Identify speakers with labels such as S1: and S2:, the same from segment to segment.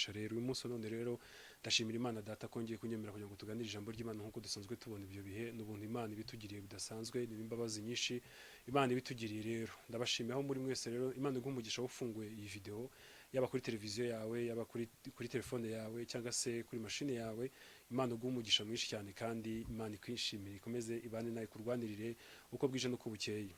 S1: umugisha. Rero uyu munsi wa none rero ndashimira Imana Data ko ngiye kunyemera kugira ngo tuganire ijambo ry'Imana nk'uko dusanzwe tubona ibyo bihe n'ubuntu Imana ibitugiriye bidasanzwe, ni imbabazi nyinshi Imana ibitugiriye. Rero ndabashimiye aho muri mwese. Rero Imana iguhe umugisha ufunguye iyi video, yaba kuri televiziyo yawe, yaba kuri telefone yawe, cyangwa se kuri mashini yawe. Imana iguhe umugisha mwinshi cyane, kandi Imana ikwishimire, ikomeze ibane nawe, ikurwanirire uko bwije n'uko bukeye.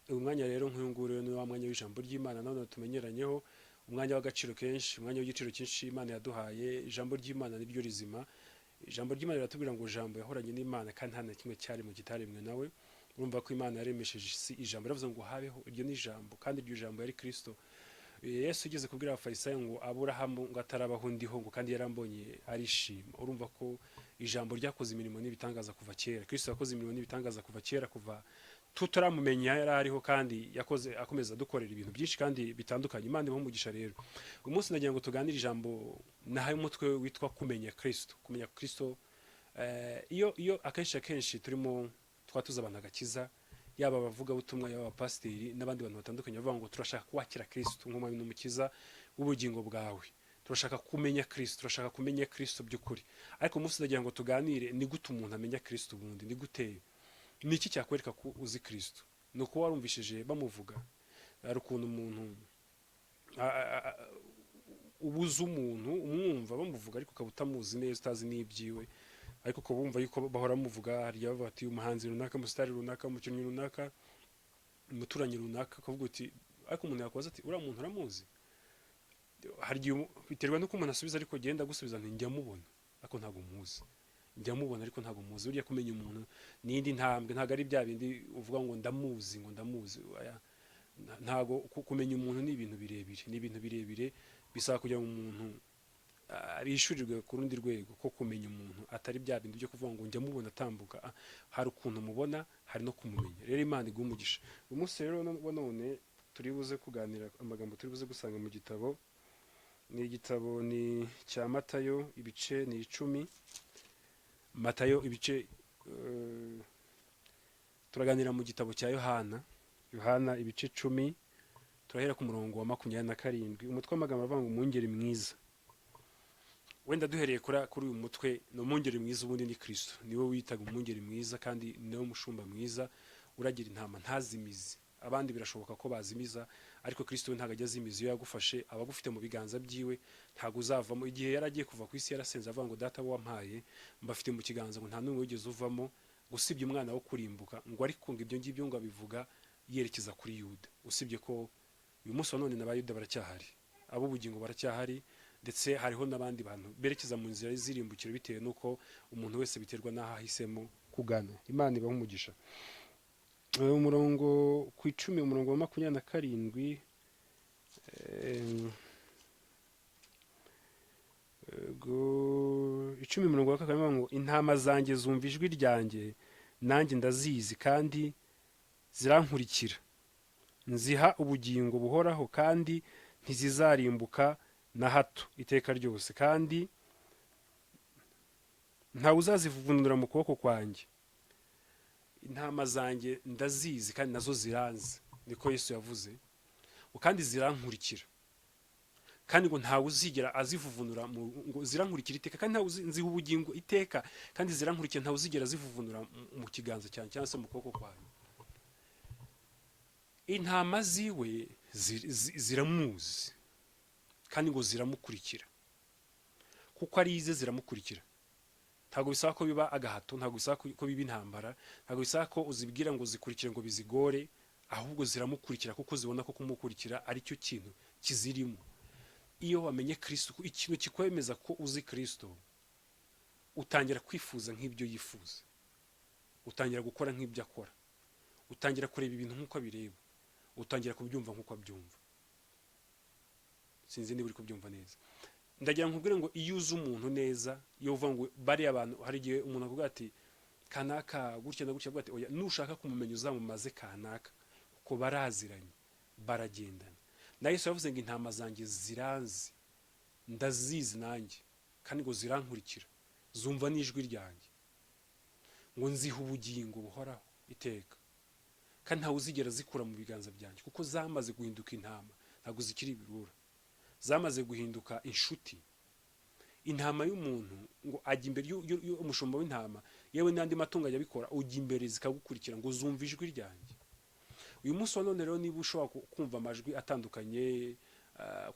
S1: Uyu mwanya rero nk'uyu nguyu rero ni wa mwanya w'ijambo ry'Imana none tumenyeranyeho, umwanya w'agaciro kenshi, umwanya w'igiciro cyinshi Imana yaduhaye. Ijambo ry'Imana ni ryo rizima. Ijambo ry'Imana riratubwira ngo Jambo yahoranye n'Imana, kandi nta na kimwe cyaremwe kitaremwe nawe. Urumva ko Imana yaremesheje isi ijambo, yaravuze ngo habeho, iryo ni ijambo, kandi iryo jambo yari Kristo Yesu. Ugeze kubwira Abafarisayo ngo Aburahamu ngo atarabaho ndiho, ngo kandi yarambonye arishima. Urumva ko ijambo ryakoze imirimo n'ibitangaza kuva kera. Kristo yakoze imirimo n'ibitangaza kuva kera, kuva tutaramumenya yari ariho, kandi yakoze, akomeza adukorera ibintu byinshi kandi bitandukanye. Imana ibahe umugisha. Rero uyu munsi ndagira ngo tuganire ijambo nahaye umutwe witwa kumenya Kristo. Kumenya Kristo, iyo akenshi turimo twatuza abantu agakiza, yaba abavugabutumwa, yaba abapasiteri n'abandi bantu batandukanye, bavuga ngo turashaka kwakira Kristo nk'umwami n'umukiza w'ubugingo bwawe, turashaka kumenya Kristo, turashaka kumenya Kristo by'ukuri. Ariko umunsi ndagira ngo tuganire ni gute umuntu amenya Kristo ubundi, ni gute, ni iki cyakwereka ko uzi Kristo? Ni uko warumvishije bamuvuga? Hari ukuntu umuntu ubuze umuntu umwumva bamuvuga, ariko ukaba utamuzi neza, utazi n'ibyiwe, ariko ukaba wumva yuko bahora bamuvuga. Hari igihe bavuga bati umuhanzi runaka, umusitari runaka, umukinnyi runaka, umuturanyi runaka, ukavuga uti, ariko umuntu yakubaza ati uriya muntu uramuzi? Hari igihe biterwa n'uko umuntu asubiza, ariko genda gusubiza nti njya mubona ariko ntabwo muzi, njya mubona ariko ntabwo muzi. Burya kumenya umuntu ni indi ntambwe, ntabwo ari bya bindi uvuga ngo ndamuzi, ngo ndamuzi. Oya. Ntabwo kumenya umuntu ni ibintu birebire, ni ibintu birebire bisaba kugira ngo umuntu bishyurirwe ku rundi rwego, ko kumenya umuntu atari bya bindi byo kuvuga ngo njya mubona atambuka. Hari ukuntu mubona, hari no kumumenya. Rero Imana iguhe umugisha. Uyu munsi rero wa none turi buze kuganira amagambo turi buze gusanga mu gitabo, ni igitabo ni cya Matayo, ibice ni 10. Matayo ibice, turaganira mu gitabo cya Yohana, Yohana ibice 10, turahera ku murongo wa 27. Umutwe w'amagambo avuga ngo umwungeri mwiza. Wenda duhereye kuri uyu mutwe, ni umwungeri mwiza ubundi ni Kristo, niwe witaga umwungeri mwiza, kandi niwe mushumba mwiza uragira intama ntazimize. Abandi birashoboka ko bazimiza, ariko Kristo we ntabwo ajya azimiza. Iyo yagufashe aba agufite mu biganza byiwe, ntabwo uzavamo. Igihe yari agiye kuva ku isi yarasenze avuga ngo Data wampaye mbafite mu kiganza, ngo nta n'umwe wigeze uvamo usibye umwana wo kurimbuka, ngo ariko ngo ibyo ngibyo ngo abivuga yerekeza kuri Yuda. Usibye ko uyu munsi wa none n'Abayuda baracyahari, ab'ubugingo baracyahari, ndetse hariho n'abandi bantu berekeza mu nzira z'irimbukiro, bitewe n'uko umuntu wese biterwa n'aho ahisemo kugana. Imana ibahe umugisha. Umurongo ku 10, umurongo wa 27, 10 umurongo wa kabiri ngo intama zanjye zumva ijwi ryanjye, nanjye ndazizi kandi zirankurikira, nziha ubugingo buhoraho, kandi ntizizarimbuka na hato iteka ryose, kandi ntawe uzazivunura mu kuboko kwanjye. Intama zanjye ndazizi kandi nazo ziranzi, niko Yesu yavuze, ngo kandi zirankurikira, kandi ngo ntawe uzigera azivuvunura ngo zirankurikira iteka, kandi ntawe nziha ubugingo iteka, kandi zirankurikira, ntawe uzigera azivuvunura mu kiganza cyanjye cyangwa se mu kuboko kwanjye. Intama ziwe ziramuzi kandi ngo ziramukurikira, kuko ari ize ziramukurikira. Ntabwo bisaba ko biba agahato, ntabwo bisaba ko biba intambara, ntabwo bisaba ko uzibwira ngo zikurikire ngo bizigore, ahubwo ziramukurikira kuko zibona ko kumukurikira ari cyo kintu kizirimo. Iyo wamenye Kristo, ikintu kikwemeza ko uzi Kristo, utangira kwifuza nk'ibyo yifuza, utangira gukora nk'ibyo akora, utangira kureba ibintu nk'uko abireba, utangira kubyumva nk'uko abyumva. Sinzi niba uri kubyumva neza. Ndagira nkubwire ngo iyo uzi umuntu neza, iyo uvuga ngo bariya abantu, hari igihe umuntu avuga ati kanaka gutya na gutya, avuga ati oya, nushaka kumumenya uzamumaze kanaka, kuko baraziranye, baragendana. Na Yesu yavuze ngo intama zanjye ziranzi, ndazizi nanjye, kandi ngo zirankurikira, zumva n'ijwi ryanjye, ngo nziha ubugingo buhoraho iteka, kandi ntawe uzigera zikura mu biganza byanjye, kuko zamaze guhinduka intama, ntabwo zikiri ibirura. Zamaze guhinduka inshuti. Intama y'umuntu ngo ajya imbere y'umushumba w'intama, yewe n'andi matungo ajya abikora, ujya imbere zikagukurikira, ngo zumva ijwi ryanjye. Uyu munsi wa none rero, niba ushobora kumva amajwi atandukanye,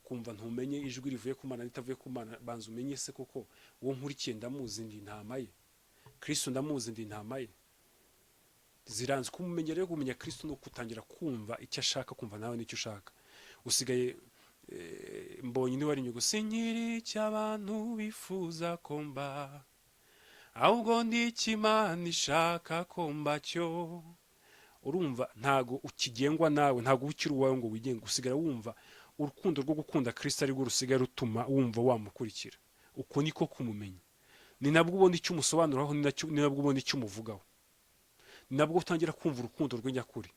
S1: kumva ntumenye ijwi rivuye ku Mana ritavuye ku Mana, banza umenye se koko uwo nkurikiye ndamuzi, ndi intama ye? Kristo ndamuzi, ndi intama ye? Ziranze kumumenya rero. Kumenya Kristo ni ukutangira kumva icyo ashaka, kumva nawe n'icyo ushaka. Usigaye mbonye niba ari inyungu, sinkiri icyo abantu bifuza ko mba, ahubwo ndi icyo Imana ishaka ko mba cyo. Urumva ntago ukigengwa nawe, ntago uba ukiri uwawe ngo wigenge. Usigara wumva urukundo rwo gukunda Kristo arirwo rusigaye rutuma wumva wamukurikira. Uko niko kumumenya. Ni nabwo ubona icyo umusobanuraho, ni nabwo ubona icyo umuvugaho, ni nabwo utangira kumva urukundo rwe nyakuri.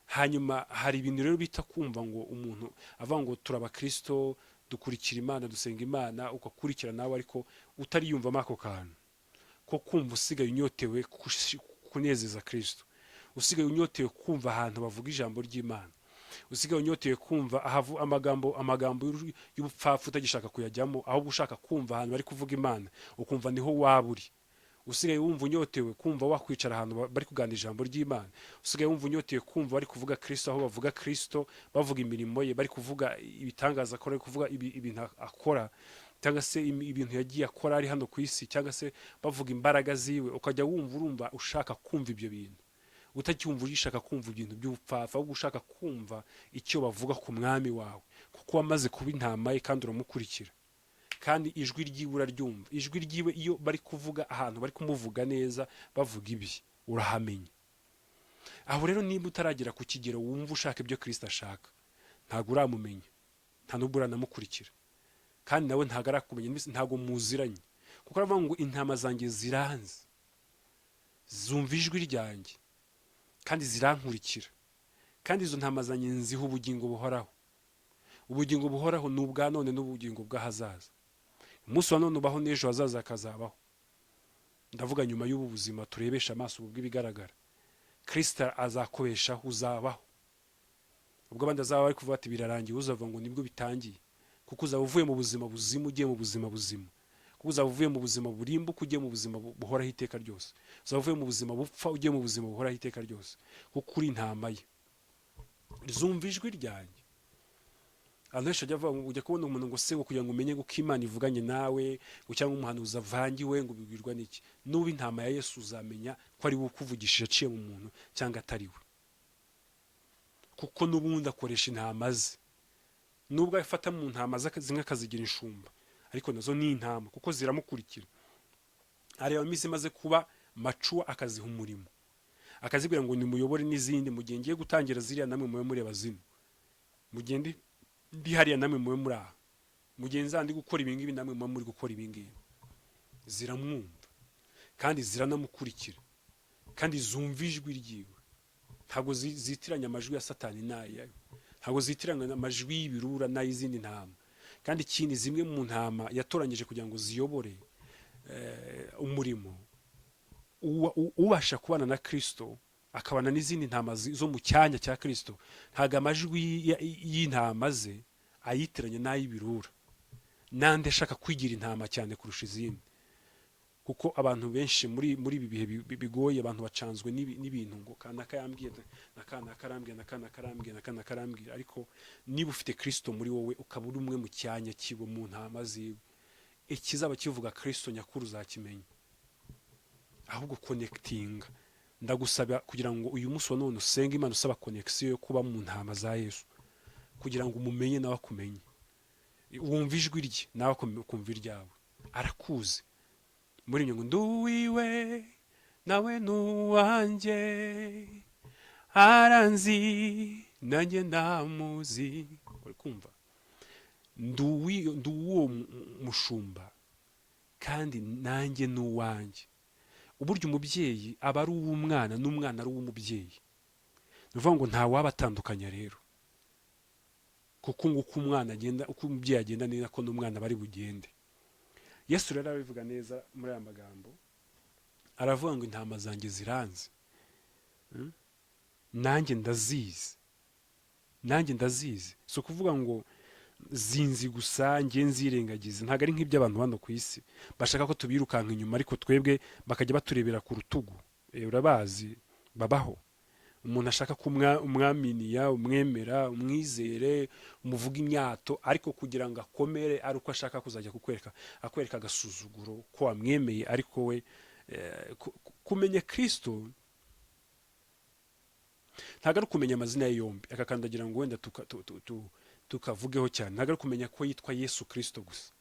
S1: Hanyuma hari ibintu rero bita kumva ngo umuntu avuga ngo turi abakristo, dukurikira Imana, dusenga Imana, ugakurikira nawe ariko utariyumvamo ako kantu ko kumva usigaye unyotewe kunezeza Kristo, usigaye unyotewe kumva ahantu bavuga ijambo ry'Imana, usigaye unyotewe kumva ahavu amagambo y'ubupfapfa utagishaka kuyajyamo, ahubwo ushaka kumva ahantu bari kuvuga Imana, ukumva niho waba uri. Usigaye wumva unyotewe kumva wakwicara ahantu bari kuganira ijambo ry'Imana. Usigaye wumva unyotewe kumva bari kuvuga Kristo, aho bavuga Kristo, bavuga imirimo ye, bari kuvuga ibitangaza akora, bari kuvuga ibintu akora cyangwa se ibintu yagiye akora ari hano ku isi, cyangwa se bavuga imbaraga ziwe, ukajya wumva urumva ushaka kumva ibyo bintu, utacyumva ugishaka kumva ibintu by'ubupfapfa, ahubwo ushaka kumva icyo bavuga ku mwami wawe, kuko wamaze kuba intama ye kandi uramukurikira, kandi ijwi ryiwe uraryumva. Ijwi ryiwe iyo bari kuvuga ahantu bari kumuvuga neza, bavuga ibye, urahamenya. Aho rero niba utaragera ku kigero wumva ushaka ibyo Kristo ashaka, ntabwo uramumenya, nta nubwo uranamukurikira, kandi nawe ntabwo arakumenya, mbese ntabwo muziranye. Kuko aravuga ngo intama zanjye ziranzi, zumva ijwi ryanjye kandi zirankurikira, kandi izo ntama zanjye nziha ubugingo buhoraho. Ubugingo buhoraho ni ubwa none n'ubugingo bw'ahazaza. Umunsi wa none ubaho, n'ejo hazaza hakazabaho. Ndavuga nyuma y'ubu buzima turebesha amaso ubu bw'ibigaragara. Kristo azakubeshaho, uzabaho. Ubwo abandi bazaba bari kuvuga ati birarangiye, uzavuga ngo nibwo bitangiye, kuko uzaba uvuye mu buzima buzima ugiye mu buzima buzima, kuko uzaba uvuye mu buzima burimbuka ugiye mu buzima buhoraho iteka ryose, uzaba uvuye mu buzima bupfa ugiye mu buzima buhoraho iteka ryose, kuko uri intama ye. Zumva ijwi ryanjye. Abantu benshi bajya bavuga ngo ujya kubona umuntu ngo se ngo kugira ngo umenye ngo uko Imana ivuganye nawe, ngo cyangwa umuhanuzi avangiwe, ngo bibwirwa n'iki? Nuba intama ya Yesu uzamenya ko ari we ukuvugishije aciye mu muntu cyangwa atari we, kuko n'ubundi akoresha intama ze. Nubwo afata mu ntama ze zimwe akazigira inshumba, ariko nazo ni intama kuko ziramukurikira. Areba iminsi imaze kuba mature, akaziha umurimo, akazibwira ngo nimuyobore n'izindi mu gihe ngiye gutangira ziriya, namwe mube mureba zino, mu gihe ndi hariya namwe mube muri aha, mu gihe nzaba ndi gukora ibingibi namwe mube muri gukora ibingibi. Ziramwumva kandi ziranamukurikira kandi zumva ijwi ryiwe. Ntabwo zitiranya amajwi ya Satani n'ayayo, ntabwo zitiranya amajwi y'ibirura n'ay'izindi ntama. Kandi ikindi, zimwe mu ntama yatoranyije kugira ngo ziyobore umurimo, ubasha kubana na Kristo akabana n'izindi ntama zo mu cyanya cya Kristo, ntabwo amajwi y'intama ze ayitiranya n'ay'ibirura n'andi ashaka kwigira intama cyane kurusha izindi. Kuko abantu benshi muri ibi bihe bigoye, abantu bacanzwe n'ibintu ngo kanaka yambwiye, na kanaka arambwiye, na kanaka arambwiye, na kanaka arambwiye. Ariko niba ufite Kristo muri wowe, ukaba uri umwe mu cyanya kiwe, mu ntama ziwe, ikizaba kivuga Kristo nyakuri uzakimenya. Ahubwo connectinga. Ndagusaba kugira ngo uyu munsi wa none usenge Imana usaba connection yo kuba mu ntama za Yesu, kugira ngo umumenye nawe akumenye, wumve ijwi rye nawe akumva iryawe. Arakuzi muri ngo nduwiwe nawe nuwanjye, aranzi nanjye ndamuzi. Uri kumva nduwuwo mushumba kandi nanjye n'uwanjye. Uburyo umubyeyi aba ari uw'umwana n'umwana ari uw'umubyeyi, ni ukuvuga ngo ntawabatandukanya rero, kuko ngo uko umwana agenda, uko umubyeyi agenda, ni nako n'umwana bari bugende. Yesu rero arabivuga neza muri aya magambo, aravuga ngo intama zanjye ziranzi, Nanjye ndazizi, nanjye ndazizi. Si ukuvuga ngo Zinzi gusa njye nzirengagiza. Ntabwo ari nk'iby'abantu hano ku isi bashaka ko tubirukanka inyuma, ariko twebwe bakajya baturebera ku rutugu. Urabazi, babaho. Umuntu ashaka ko umwaminiya, umwemera, umwizere, umuvuga imyato, ariko kugira ngo akomere ari uko ashaka kuzajya kukwereka, akwereka agasuzuguro ko wamwemeye. Ariko we kumenya Kristo ntabwo ari ukumenya amazina ye yombi. Akakandagira ngo wenda tukavugeho cyane. Ntabwo ari ukumenya ko yitwa Yesu Kristo gusa.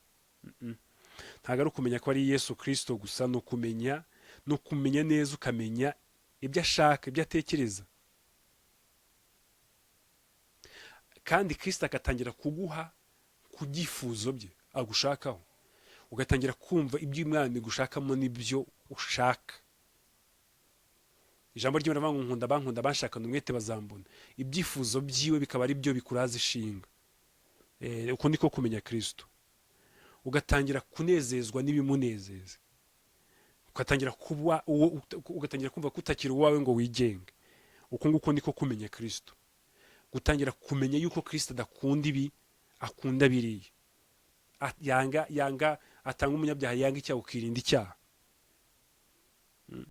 S1: Ntabwo ari ukumenya ko ari Yesu Kristo gusa, ni ukumenya neza, ukamenya ibyo ashaka, ibyo atekereza, kandi Kristo agatangira kuguha ku byifuzo bye agushakaho, ugatangira kumva ibyo Imana igushakamo n'ibyo ushaka. Ijambo ry'Imana rivuga ngo nkunda bankunda, banshakana umwete bazambona. Ibyifuzo byiwe bikaba ari byo bikuraza ishinga. Uko niko kumenya Kristo. Ugatangira kunezezwa n'ibimunezeza, ugatangira kuba uwo, ugatangira kumva ko utakiri uwawe ngo wigenge. Uko nguko niko kumenya Kristo. Gutangira kumenya yuko Kristo adakunda ibi, akunda biriya. Yanga atanga umunyabyaha, yanga icyaha, ukirinda icyaha.